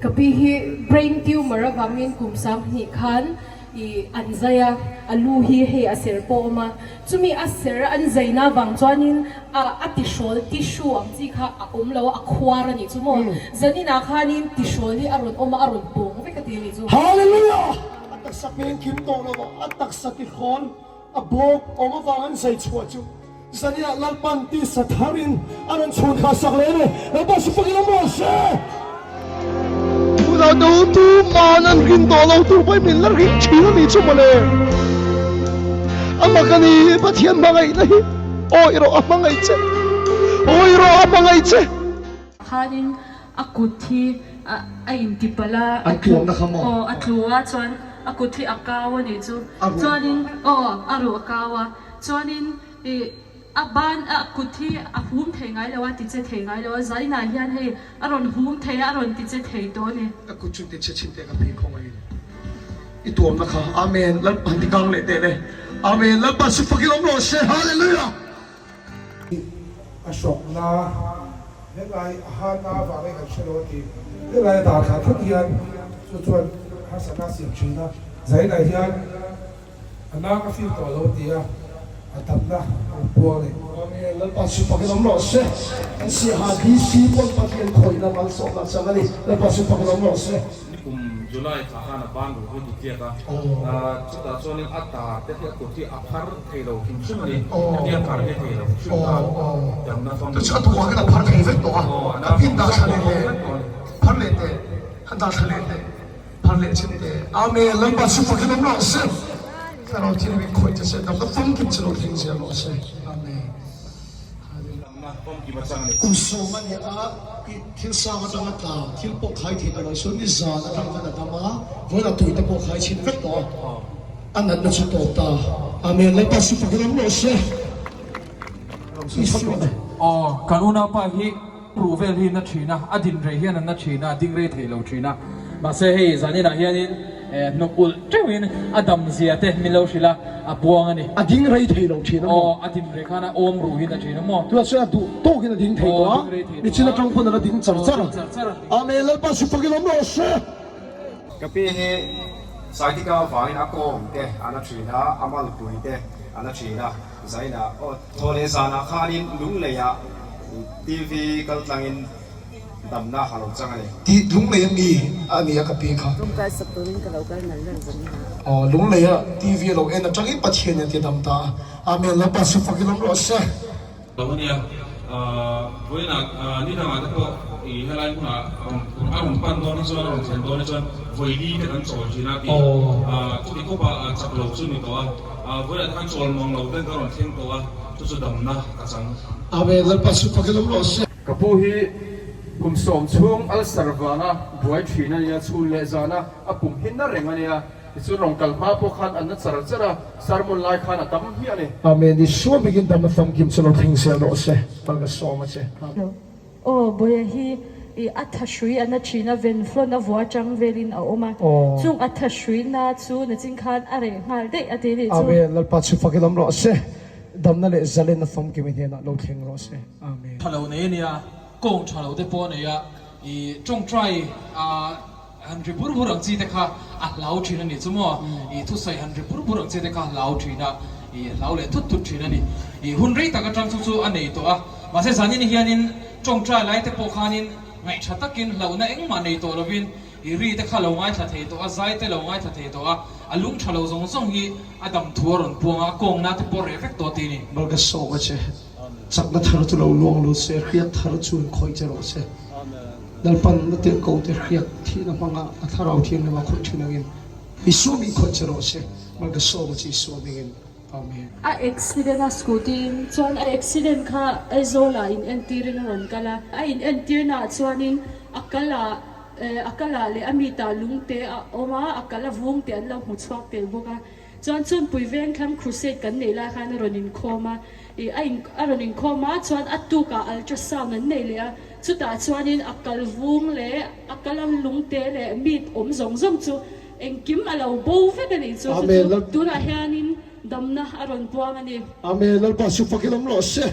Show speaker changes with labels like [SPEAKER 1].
[SPEAKER 1] Ka pi hi brain tumor avangin kum 20 khan i an zai a, a lu hi hei a ser pawh a awm a, chumi a ser an zaina avang chuanin a a tihrawl tissue ang chi kha a awm lo a, a khuar a nih chu maw? Zaninah khanin tihrawl hi a rawn awm a, a rawn pawng vek a ti a nih chu.
[SPEAKER 2] Hallelujah! A taksa peng kim tawh lo a, a taksa tihrawl a bawk awm avang an zai chhuah chu Zaninah Lalpan tisa tharin a rawn chhun kha sak leh a ni. Lalpa chu fakin awm rawh se. Tunah do tu man an rin tawh lo tur pawhin min la ring thin a nih chu mawle. A mak a ni, Pathian hmangaihna hi awi rawh a hmangaih che, awi rawh a hmangaih che.
[SPEAKER 1] Khanin a kut hi a intipalh a,
[SPEAKER 2] An tuamna kha maw?
[SPEAKER 1] Aw, a tlu a, chuan a kut hi a kau a nih chu. Chuanin, aw, a ruh a kau a. Chuanin ih a ban a kut hi a hum thei ngai lo a, ti che thei ngai lo a, Zainah hian hei a rawn hum thei a, a rawn ti che thei tawh a ni.
[SPEAKER 2] A kut chu ti che chhin teh ka phei khawng a in i tuamna kha Amen Lalpa han ti kang leh teh le Amen Lalpa chu fakin awm rawh se Hallelujah.
[SPEAKER 3] A hrawkna helai a hana avangin kan hre lo a ti. Helai a dah thla thut hian chu chuan harsatna a siam thin a, Zainah hian A nang a feel tawh lo ti a, a damna a awm puang a ni.
[SPEAKER 2] Amen, Lalpa chu fakin awm rawh se. Kan siaha DC pawn Pathian khawihna malsawmna chang a ni. Lalpa chu fakin awm rawh se.
[SPEAKER 4] Nikum July thla khan a ban ruh hi dutiak a, chutah chuanin a tar te hi a kut hi a phar thei lo hrim hrim a ni, hetia phar hi thei lo hrim hrim a, damna family.
[SPEAKER 2] Chu a duh angin a phar thei vek tawh a, a pin dah thla leh teh, phar leh teh, han dah thla leh teh. Phar leh chin te. Amen Lalpa chu fakin awm rawh se. Thlarau thil min khawih che se damna famkim chu lo thleng zel rawh se. Amen. Hallelujah. Kum sawm a nia a, i thil sang atanga tla thil pawh khai thei ta lo chuan ni zan atang khan a dam a, vawiin a tuite pawh khai chhin vek tawh a, a natna chu tawp ta. Amen Lalpa chu fakin awm rawh se. Isua.
[SPEAKER 5] Aw, kan unaupa hi Ruh vel hi na thin a, a din rei hian an na thin a, a ding rei thei lo thin a. Mahse hei zaninah hianin hnuk ulh teuhin a dam zia te min lo hrilh a, a buang a ni.
[SPEAKER 2] A ding rei thei lo thin a maw?
[SPEAKER 5] Aw, a din rei khan a awm ruh hi na thin a maw?
[SPEAKER 2] Tunah chuan a duh tawkin a ding thei tawh a, nichin atang pawn a la ding char char a. Amen, Lalpa chu fakin awm rawh se.
[SPEAKER 6] Ka pi hi Saitika vangin a kawng te a na thin a, a malpui te a na thin a, Zainah aw Thaw leh zanah khanin Lungleiah TV kal tlangin damna a lo chang a ni.
[SPEAKER 2] Tih Lunglei a mi a ni a ka pi kha.
[SPEAKER 7] Rawng kai sak turin ka lo kal nal nal zan a.
[SPEAKER 2] Aw Lungleia TV a lo en atangin Pathian in a ti dam ta a. Amen Lalpa chu fakin awm rawh se.
[SPEAKER 4] Lo a nia. Vawiinah ni dangah te pawh i helai hmunah rawn a rawn pan dawn hi chuan a rawn thlen dawn hi chuan vawili te kan chawl thin a tih chuti khawpa chak lo chu ni tawh a. Vawiinah te khan chawl mang lo ten ka rawn thleng tawh a, chu chu damna ka chang.
[SPEAKER 2] Amen Lalpa chu fakin awm rawh se.
[SPEAKER 5] Ka pu hi kum sawm chhung ulcer vanga buai thin a nia, chhun leh zana a pum hi na reng a nia. Tichuan rawn kal hma pawh khan an na char char a, sermon lai khan a tam hmiah a ni.
[SPEAKER 2] Amen Isua bikin dam a famkim chu lo thleng zel rawh se, mal ka sawm a che. Amen.
[SPEAKER 1] Aw Bawia hi i a tha hrui a na thin a, venflon a vua chang velin a awm a, chung a tha hrui na chu nachin khan a reh nghal daih a ti nih chu.
[SPEAKER 2] Amen Lalpa chu fak i lam rawh se, damna leh zalenna famkim i hnenah lo thleng rawh se. Amen.
[SPEAKER 5] Tha lo nei a nia, kawng tha lo te pawh a nei a, i tawngtai a. Han ri bur bur ang chi te kha a hlau thin a ni chu maw? I thusawi han ri bur bur ang chi te kha a hlau thin a, i hlau leh thut thut thin a ni. I hun rei tak atang chu chu a nei tawh a, mahse zanin hianin tawngtai lai te pawh khanin ngaihṭha takin hlauhna engmah nei tawh lovin i ri te kha lo ngaithla thei tawh a, zai te lo ngaithla thei tawh a, a lung ṭha lo zawng zawng hi a dam thu a rawn puang a, a kawngna te pawh reh vek tawh ti a ni.
[SPEAKER 2] Mal ka sawm a che, chakna thar chu lo luang lut se, hriat thar chu in khawih che rawh se. Lalpan na tirh ko te hriat thihna hmanga a thlarau thianghlim a khawih thin angin Isua min khawih che rawh se, mal ka sawm a che Isua hmingin. Amen.
[SPEAKER 1] A accident a scooty in chuan a accident kha Aizawl ah in entir in a rawn kal a, a in entir na ah chuan in a kal ah a kal ah leh a mit ah lung te a awm a, a kal a vung te an lo hmu chhuak tel bawk a, chuan Chunpui Vengthlang Crusade kan neih lai khan a rawn inkhawm a, ih a in a rawn inkhawm a chuan a tuk ah ultrasound an nei leh a, Chutah chuanin a kal vung leh a kal ang lungte leh meat awm zawng zawng chu engkim a lo bo vek a nih chu. Chu chu tunah hianin damna a rawn puang a ni.
[SPEAKER 2] Amen. Lalpa chu fakin awm rawh se.